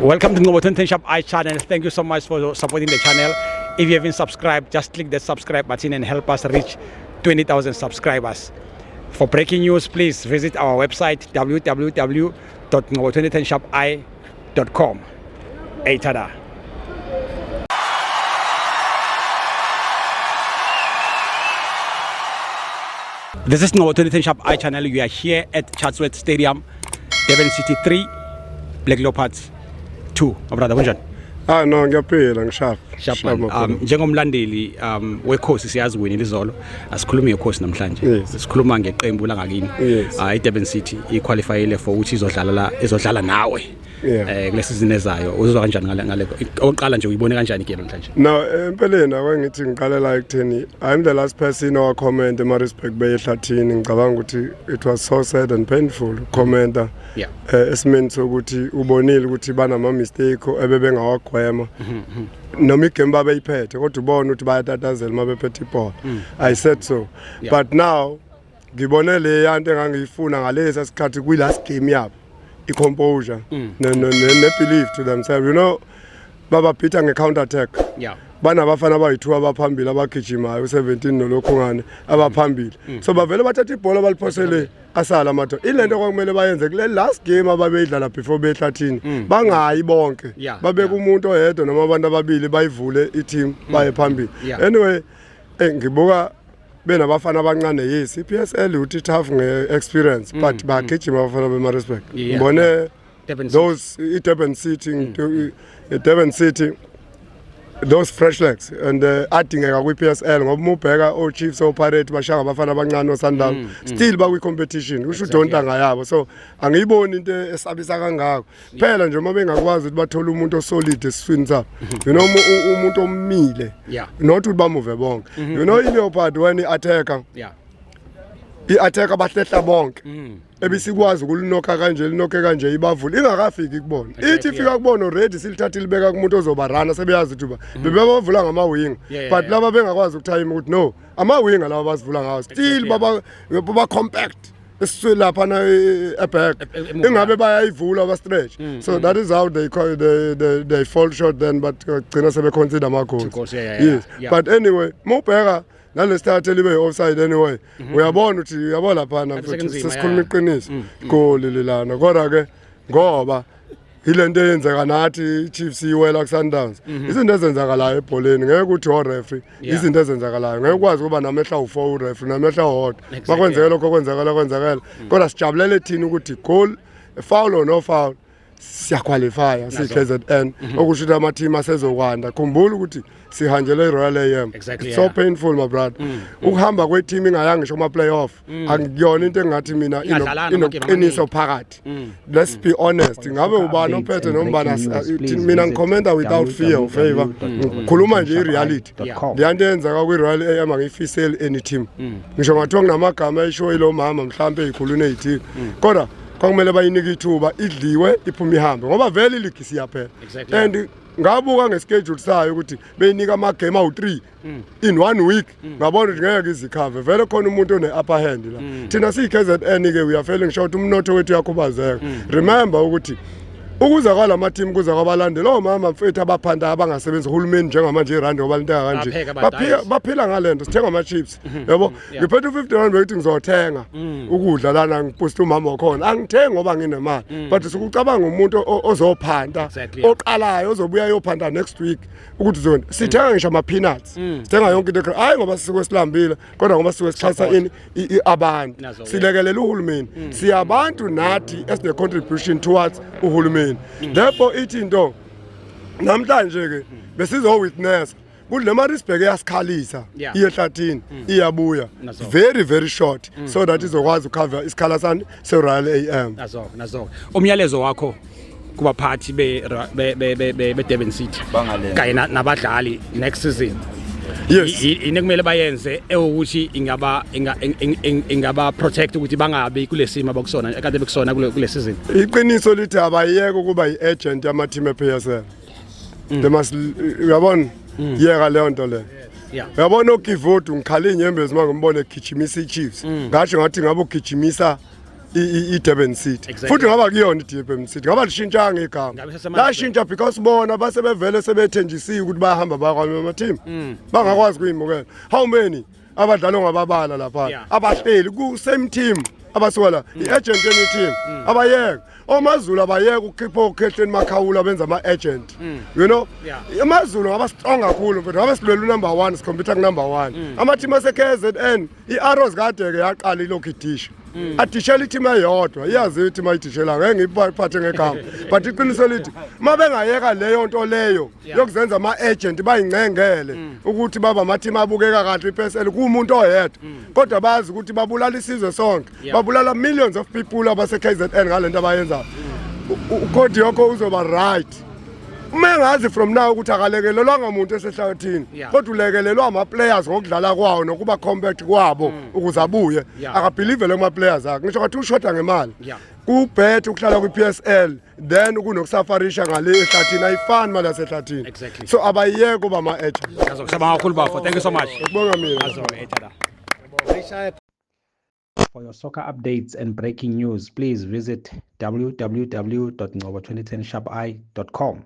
Welcome to Ngcobo 2010 Shop I channel. Thank you so much for supporting the channel. If you haven't subscribed, just click the subscribe button and help us reach 20,000 subscribers. For breaking news, please visit our website www.ngcobo2010shopi.com. Hey, tada. This is Ngcobo 2010 Shop I channel. We are here at Chatsworth Stadium, Durban City 3, Black Leopards 2. My brother, kunjani? Ah no, ngiyaphila, ngisharp. Sharp man. Njengomlandeli wekhosi, siyazi winile izolo. Asikhulumi ngekhosi namhlanje. Sikhuluma ngeqembu langakini. IDurban City iqualifyile for ukuthi izodlala la, izodlala nawe. Kule season ezayo. Uzizwa kanjani ngale oqala nje, uyibone kanjani igame namhlanje? No, empeleni ake ngithi ngiqalela ekutheni I'm the last person owa comment eMaritzburg beyehlathini. Ngicabanga ukuthi it was so sad and painful commenta esimeni sokuthi ubonile ukuthi banama mistake ebebengawagwema noma igame babeyiphethe, kodwa ubona ukuthi bayatatazela uma bephethe ibhola. I said so. But now ngibone le yanto engangiyifuna ngalesa sikhathi kwi last game yabo, i-composure ne belief to themselves. Bababhitha nge-counter attack. Banabafana abayi-2 abaphambili abagijimayo, u-17 nolokhungane abaphambili, so bavele bathatha ibhola baliphosele asala amadoda. Ilento kwakumele bayenze kule last game ababeyidlala before behlathini, bangayi bonke, babeke umuntu oyedwa noma abantu ababili, bayivule i-team baye phambili. Anyway, ngibuka benabafana abancane. Yes, i-PSL uthi tough nge-experience, but bagijima abafana beMaritzburg. Ngibone Durban City. Those i-Durban City, i-Durban City, those fresh legs and adingeka kwi-PSL, ngoba uma ubheka o-Chiefs, o-Pirate bashaya abafana abancane, o-Sundowns still bakwi-competition, kusho udontanga yabo. So angiyiboni into esabisa kangako phela nje uma bengakwazi ukuthi bathole umuntu osolid esiswini sabo, umuntu omile, not ukuthi bamuve bonke. I-Leopard when i-attacker, i-attacker bahlehla bonke, ebisikwazi ukulinokha kanje, linokhe kanje, ibavule ingakafiki kubona. Ithi ifika kubona already, silithatha ilibeka kumuntu ozobarana, sebeyazi ukuthi ba bebebavula ngama-wing, but laba bengakwazi ukuthayima ukuthi no, ama-winger laba bazivula ngawo still baba compact esiswini laphana eback. Emuva. Ingabe bayayivula ba-stretch. So that is how they fall short then, but gcina sebe-concede ama-goals. Two goals, yeah, Yes. But anyway, mawubheka nalesithathu elibe yi-offside, anyway uyabona ukuthi uyabona laphana, Kanti mfethu, sekunzima, sesikhuluma iqiniso, goli lelana. Kodwa ke ngoba ilento eyenzeka nathi, i-Chiefs iwela ku-Sundowns, izinto ezenzakalayo ebholeni, ngeke ukuthi o-referee, izinto ezenzakalayo, ngeke ukwazi ukuba namehla awu-4 ureferee namehla awodwa. Makwenzeka lokho kwenzakala, kwenzakala, kodwa sijabulele thina ukuthi goal, foul or no foul, siyaqualifya siyi-KZN, okusho ukuthi ama-team asezokwanda. Khumbula ukuthi sihanjelwe i-Royal AM. It's so painful, my brother, ukuhamba kwe-team ingayanga ngisho kuma-playoff. Akuyona into engathi mina Ingadlalanga amagame. inoqiniso phakathi. Let's be honest, ngabe ubani ophethe noma ubani, mina ngikhomenta without fear or favor, ngikhuluma nje i-reality. Leya nto eyenzeka kwi-Royal AM angiyifiseli any team, ngisho ngathiwa kunamagama ayishiwo yilo mama mhlawumpe ey'khulwini ey'thile, kodwa kwakumele bayinike ithuba, idliwe, iphume, ihambe, ngoba vele iligi siyaphela. And ngabuka ngeschedule sayo ukuthi beyinika amagame awu-3 in one week, ngabona ukuthi ngeke izikhave vele. Khona umuntu one-upper hand la. Thina siyi-KZN-ke, we are failing short, umnotho wethu uyakhubazeka. Remember ukuthi ukuza kwalama team kuza kwabalandeli, omama mfethu abaphanda, abangasebenzi, uhulumeni njengamanje irandi ngoba linteka kanje. Bapheka, baphila badayise. Baphila ngale nto. Sithenga ama-chips, yabo. Ngiphethe u-R50 bekuthi ngizothenga ukudla lana, ngiposte umama wakhona, angithengi ngoba nginemali, but sikucabanga umuntu ozophanta, oqalayo, ozobuya yophanta next week ukuthi uzona. Sithenga ngisho ama-peanuts, sithenga yonke into, hhayi ngoba sisuke silambile, kodwa ngoba sisuke sixhasa Support. ini, abantu. Nazo, yeah. Silekelela uhulumeni, siyabantu nathi esine-contribution towards uhulumeni. Therefore ithi into namhlanje ke besizo-witness ukuthi le Maritzburg iyasikhalisa, iye ehlathini, iyabuya Nazo. very very short, so that izokwazi ukucover isikhala sani se-Royal AM. Nazo, nazo. Umyalezo wakho kubaphathi be Durban City kanye nabadlali next season? Yes. Yini ekumele bayenze ewukuthi ingaba protect ukuthi bangabi kulesimo abakusona ekade bekusona kule season? Iqiniso lithi abayeke ukuba i-agent yama-team e-PSL. They must, uyabona, yeka leyo nto leyo. Uyabona uGivodu, ngikhala inyembezi uma ngimbona egijimisa i-Chiefs, ngasho ngathi ngabe ugijimisa i-Durban City. Futhi ngaba kuyona i-Durban City, ngaba lishintshanga igama. Ngabe seseMaritzburg. Lashintsha because bona base bevele sebethenjisiwe ukuthi bayahamba bakwamanye ama-team. Bangakwazi kuyimukela. How many abadlali ongababala lapha abahleli ku same team abasuka la, i-agent yenye team abayeka oMaZulu, abayeka ukukhipha okhehleni makhawula benza ama-agent. AmaZulu ngaba strong kakhulu, mfethu, ngabe silwela u-number 1, si-compete ku-number 1. Ama-team ase-KZN, i-Arrows kade-ke yaqala ilokhu idisha, adishela i-team eyodwa, iyaziwa i-team ayidishela, ngeke ngiyiphathe ngegama, but iqiniso lithi uma bengayeka leyo nto leyo yokuzenza ama-agent, bayincengele ukuthi baba ama-team abukeka kahle i-PSL kuwumuntu oyedwa, kodwa bazi ukuthi babulala isizwe sonke. Babulala millions of people abase-KZN ngale nto abayenzayo. UKodioko uzoba right uma engazi from now ukuthi akalekelelwanga muntu esehlathini, kodwa ulekelelwa ama-players ngokudlala kwawo nokuba compact kwabo ukuze abuye. Aka-believe-le kuma-players akhe, ngisho ngathi ushoda ngemali. Ku-better ukuhlala kwi-PSL then kunoku-suffer-isha ngale ehlathini, ayifani imali yasehlathini. So abayeke kuba ama-agent. Siyabonga kakhulu, bafo, thank you so much. Ukubonga mina. Azo. For your soccer updates and breaking news, please visit www.ngobo2010sharpi.com.